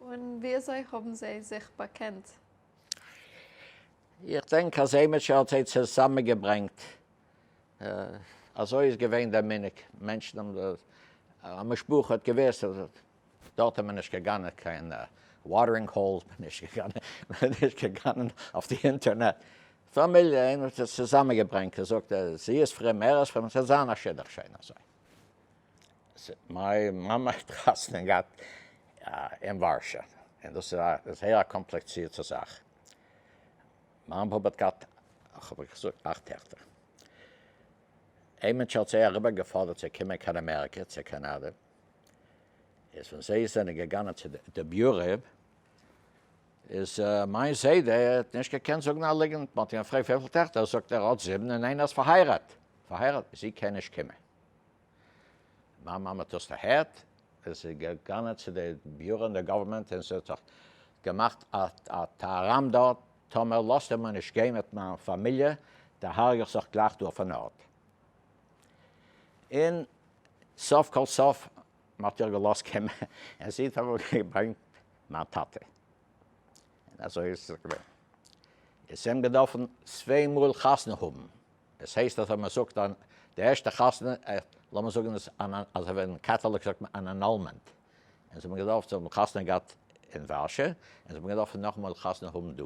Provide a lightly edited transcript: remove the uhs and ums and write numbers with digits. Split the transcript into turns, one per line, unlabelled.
און וויאזוי האבן זיי זיך באקענט?
איך דענק אז עימיצער האט זיי צוזאמענגעברענגט, אזוי איז געווען דער מנהג, מענטשן האבן, א משפחה האט געוואוסט אז דארט איז מען נישט געגאנגען קיין watering holes, מען איז נישט געגאנגען, מען איז נישט געגאנגען אויף די אינטערנעט, פאמיליע, איינער האט עס צוזאמענגעברענגט, געזאגט זי איז פרום, ער איז פרום, ס'זאל זיין א שידוך שוין אזוי. מיין מאמע האט חתונה געהאט אין ווארשע, און דאס איז א זייער א קאמפלעקצירטע זאך. מיין באבע האט געהאט, איך האב געזאגט, אכט טעכטער. איין מענטש האט זיי אריבער געפאדערט צו קומען קיין אמעריקע, צו קאנאדע, איז ווען זיי זענען געגאנען צו די ביורא, איז מיין זיידע האט נישט געקענט זאגן א ליגנט, מען האט אים געפרעגט וויפיל טעכטער, זאגט ער האט זיבן און איינער איז פארהייראט, פארהייראט, זי קען נישט קומען. מיין מאמע האט דאס דערהערט, איז זי געגאנען צו די ביורא אין די government און זי האט זיך געמאכט א טאראם דארט, טאמער לאזט איר מיר נישט גיין מיט מיין פאמיליע, דערהרג איך זיך גלייך דא אויפן ארט. און סוף כל סוף מען האט איר געלאזט קומען, און זי האט אראפגעברענגט מיין טאטע. און אזוי איז עס געווען. איז אים געדארפן צוויי מאל חתונה האבן. עס הייסט אז מען זאגט אן די ערשטע חתונה, לאמיר זאגן עס אן אזוי ווי אין קעטאליק זאגט מען אן annulment. און זיי האבן געדארפט, זיי האבן חתונה געהאט אין ווארשע, און זיי האבן געדארפט נאכאמאל חתונה האבן דא.